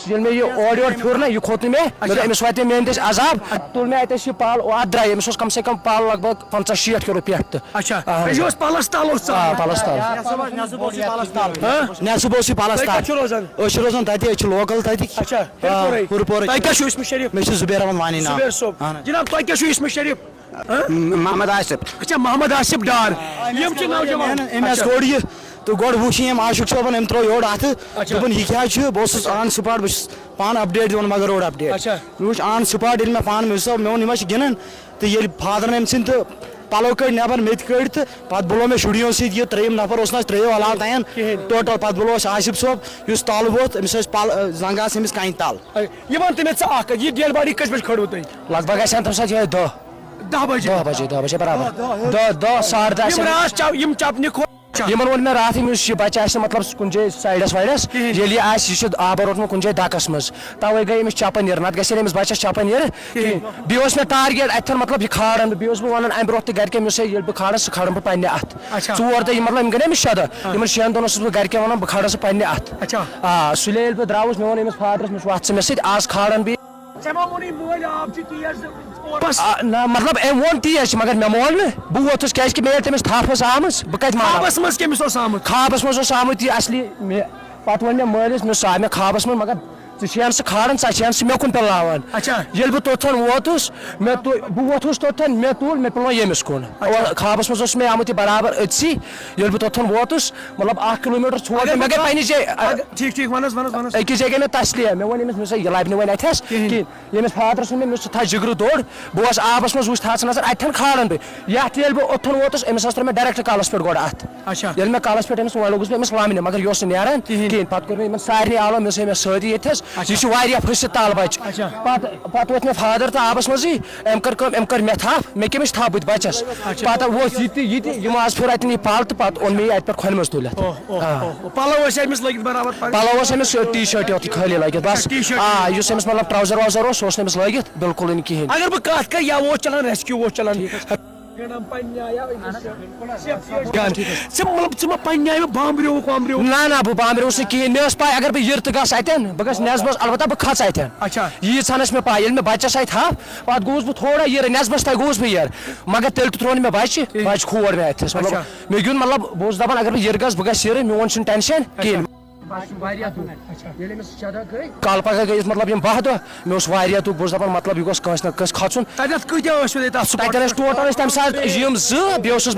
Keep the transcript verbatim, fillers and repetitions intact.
ییٚلہِ مےٚ یہِ اورٕ یورٕ پھیوٗر نہ، یہِ کھوٚت نہٕ مےٚ، مےٚ دوٚپ، اچھا۔ أمِس واتہِ میٛٲنۍ دٔسۍ عذاب۔ تُل مےٚ اَتہِ اَسہِ یہِ پَل، او، اَتھ درٛاے، أمِس اوس کم سے کم پَل لگ بگ پنٛژاہ شیٹھ کِلوٗ پٮ۪ٹھ تہٕ۔ اچھا، اَہَن یہِ حظ۔ اوس پَلَس تَل اوس آ، ژَل۔ پَلَس تَل۔ ہاں؟ نٮ۪صٕب اوس یہِ پَلَس تَل۔ تُہۍ کَتہِ چھِو روزان؟ أسۍ چھِ روزان تَتہِ، أسۍ چھِ لوکَل تَتِکۍ۔ اچھا، آ، ہُرپورٕے۔ ہُرپورٕے۔ تۄہہِ کیٛاہ چھُو اِسمِ شریٖف؟ مےٚ چھُ زُبیر احمد وانی ناو۔ زُبیر صٲب۔ اَہَن حظ۔ جِناب، تۄہہِ کیٛاہ چھُو اِسمِ شریٖف؟ ہاں؟ م-، محمد آصف۔ اچھا، محمد آصف ڈار۔ یِم چھِ نوجوان۔ أمۍ حظ اچھا۔ کوٚڑ یہِ تہٕ گۄڈٕ وُچھ یہِ أمۍ عاشق صٲبن، أمۍ ترٛوو یورٕ اَتھٕ۔ اچھا۔ دوٚپُن، "یہِ کیٛاہ چھُ؟" بہٕ اوسُس on spot، بہٕ چھُس پانہٕ update دِوان مغل روڈ update۔ اچھا۔ مےٚ وُچھ on spot، ییٚلہِ مےٚ پانہٕ مےٚ دوٚپ، مےٚ ووٚن، "یِم حظ چھِ گِنٛدان۔" تہٕ ییٚلہِ فادرن أمۍ سٕنٛدۍ تہٕ پَلو کٔڑۍ نٮ۪بر، مےٚ تہِ کٔڑۍ، تہٕ پَتہٕ بُلوو مےٚ شُرٮ۪و سۭتۍ یہِ ترٛیٚیِم نفر اوس نہٕ اَسہِ ترٛیٚیو علاوٕ تام۔ کِہیٖنۍ۔ Total پَتہٕ بُلوو اَسہِ آصف صٲب، یُس تَل ووٚتھ، أمِس ٲسۍ پَل-، زنٛگہٕ آسہٕ أمِس کَنہِ تَل۔ یہِ وَن تہٕ مےٚ ژٕ اَکھ کَتھ، یہِ dead body کٔژِ بَجہِ کھٲروٕ تۄہہِ؟ لگ بگ آسہِ ہن تَمہِ ساتہٕ یِہوٚے دَہ۔ دَہ بَجے؟ دَہ بَجے، دَہ بَجے برابر۔ دَہ، دَہ، دَہ، ساڑٕ دَہ آسہِ یِم ہن۔ راتھ چَپ-، یِم چَپنہِ کھو-، یِم ہن ووٚن مےٚ راتھٕے، مےٚ یُس یہِ بَچہٕ آسہِ نہٕ، مطلب، کُنہِ جایہِ sideس وایڈس، کِہیٖنۍ۔ ییٚلہِ یہِ آسہِ، یہِ چھُ آبَر روٚٹمُت کُنہِ جایہِ دَکَس منٛز، تَوَے گٔے أمِس چَپَن یِرٕ، نَتہٕ گژھِ ہے نہٕ أمِس بَچَس چَپَن یِرٕ کِہیٖنۍ۔ کِہیٖنۍ۔ بیٚیہِ اوس مےٚ target اَتہِ تھَن، مطلب، یہِ کھالَن بہٕ، بیٚیہِ اوسُس بہٕ وَنان اَمہِ برونٛہہ تہِ گَرِکٮ۪ن، مےٚ اوس ہے، ییٚلہِ بہٕ کھالَن، سُہ کھالَن بہٕ پنٛنہِ اَتھٕ۔ اچھا۔ ژور دۄہ یہِ، مطلب، یِم گٔے نا أمِس شےٚ دۄہ، آ۔ یِمَن شٮ۪ن دۄہَن اوسُس بہٕ گَرِکٮ۪ن وَنان، بہٕ کھالَن سُہ پنٛنہِ اَتھٕ۔ اچھا۔ آ، سُلے ییٚلہِ بہٕ درٛاوُس، مےٚ ووٚن أمِس فادرَس، مےٚ ووٚنُس، "وَتھ ژٕ مےٚ سۭتۍ، آز کھالَن بہٕ یہِ۔" ژےٚ ما ووٚنُے مٲلۍ آب چھُ تیز؟ بس۔ آ، نہ، مطلب، أمۍ ووٚن تیز چھِ، مگر مےٚ مون نہٕ۔ بہٕ ووتھُس، کیٛازِکہِ مےٚ ییٚلہِ تٔمِس تھپھ ٲس آمٕژ، بہٕ کَتہِ مانہٕ؟ خوابس منٛز کٔمِس اوس آمُت؟ خوابس منٛز اوس آمُت یہِ اصلی۔ مےٚ پتہٕ ووٚن مےٚ مٲلِس، مےٚ سُہ آو مےٚ خوابس منٛز، مگر ژٕ چھِ ہن سُہ کھالان، ژٕ چھِ ہن سُہ مےٚ کُن پِلناوان۔ اچھا۔ ییٚلہِ بہٕ توٚتتھن ووتُس، مےٚ تُ-، بہٕ ووتھُس توٚتتھن، مےٚ تُل، مےٚ پِلنوو ییٚمِس کُن۔ اچھا۔ اور خوابس منٛز اوس مےٚ آمُت یہِ برابر أتھۍ سٕے۔ ییٚلہِ بہٕ توٚتتھن ووتُس، مطلب، اکھ کِلوٗ میٖٹر ژھوٹ اگر مےٚ، مےٚ گٔے بہٕ پننہِ جایہِ، اگر، ٹھیٖک، ٹھیٖک، وَن حظ، وَن حظ، وَن حظ۔ أکِس جایہِ گٔے مےٚ تسلیہ، مےٚ ووٚن أمِس، مےٚ سا یہِ لبہِ نہٕ وۄنۍ اَتھٮ۪س کِہیٖنۍ۔ کِہیٖنۍ۔ ییٚمِس فادرَس ووٚن مےٚ، مےٚ ووٚنُس، "ژٕ تھاو جِگرٕ دوٚر۔" بہٕ اوسُس آبَس منٛز، وٕچھ، تھاو ژٕ نظر، اَتہِ تھَن کھالَن بہٕ۔ یَتھ ییٚلہِ بہٕ اوٚتَن ووتُس، أمِس حظ ترٛٲو مےٚ direct کَلَس پٮ۪ٹھ گۄڈٕ اَتھٕ۔ اچھا۔ ییٚلہِ مےٚ کَلَس پٮ۪ٹھ أمِس وۄنۍ لوٚگُس بہٕ أمِس لَمنہِ، مگر یہِ اوس نہٕ نیران کِہیٖنۍ۔ کِہیٖنۍ۔ پَتہٕ کوٚر مےٚ یِمَن سارنٕے آلو، مےٚ اوس ہے مےٚ سۭتۍ ییٚتہِ حظ۔ اچھا۔ یہِ چھُ واریاہ پھٔسِتھ تَل بَچہٕ۔ اچھا۔ پَتہٕ، پَتہٕ ووت مےٚ فادر تہٕ آبَس منٛزٕے، أمۍ کٔر کٲم، أمۍ کٔر مےٚ تھَپھ، مےٚ کٔمِس تھَپھ بہٕ تہِ بَچَس۔ اچھا۔ پَتہٕ ووت یہِ تہِ، یہِ تہِ، یِم آز پھیوٚر اَتٮ۪ن یہِ پَل تہٕ پَتہٕ اوٚن مےٚ یہِ اَتہِ پٮ۪ٹھ کھۄنہِ منٛز تُلِتھ۔ اوہ، اوہ، آ۔ اوہ، اوہ۔ پَلو ٲسۍ أمِس لٲگِتھ برابر پَلو؟ پَلو اوس أمِس ٹی شٲرٹہِ یوتُے خٲلی لٲگِتھ، بَس۔ اچھا، ٹی شٲرٹ آ، یوتُے۔ یُس أمِس، مطلب، ٹراوزر واوزر اوس، سُہ اوس نہٕ أمِس لٲگِتھ بِلکُلٕے نہٕ کِہیٖنۍ۔ اگر بہٕ کَتھ کَرٕ، یا اوس چَلان rescue اوس چَلان۔ ٹھیٖک حظ۔ ژٕ مطلب، ژٕ ما پننہِ آیہِ بامبریوُکھ وامبریوُکھ؟ نہ، نہ، بہٕ بامبریوُس نہٕ کِہیٖنۍ۔ مےٚ ٲس پَے، اگر بہٕ یِرٕ تہٕ گژھٕ اَتٮ۪ن، بہٕ گژھٕ نٮ۪صبَس، البتہ بہٕ کھژٕ اَتٮ۪ن۔ اچھا۔ ییٖژ ہَن ٲس مےٚ پَے، ییٚلہِ مےٚ بَچَس اَتہِ تھَپھ، پَتہٕ گوٚوُس بہٕ تھوڑا یِرٕ، نٮ۪صبَس تام گوٚوُس بہٕ یِرٕ، مگر تیٚلہِ تہِ ترٛوو نہٕ مےٚ بَچہِ، ٹھیٖک۔ بَچہِ کھوڑ مےٚ اَتھٮ۪س۔ مطلب، اچھا۔ مےٚ گیُنٛد، مطلب، بہٕ اوسُس دَپان، اگر بہٕ یِرٕ گژھٕ، بہٕ گژھٕ یِرٕ، میون چھُنہٕ tension کِہیٖنۍ۔ اچھا۔ بہٕ آسہٕ واریاہ دوٗر۔ اچھا۔ ییٚلہِ أمِس شےٚ دۄہ گٔے، کالہٕ پگاہ گٔے أسۍ، مطلب، یِم باہ دۄہ، مےٚ اوس واریاہ دُکھ، بہٕ اوسُس دَپان، مطلب، یہِ گوٚژھ کٲنٛسہِ نہ کٲنٛسہِ کھَسُن۔ تَتٮ۪تھ کۭتیٛاہ ٲسوٕ تُہۍ تَتھ تَتٮ۪ن ٲسۍ spotس پٮ۪ٹھ؟ Total ٲسۍ تَمہِ ساتہٕ یِم زٕ، بیٚیہِ اوسُس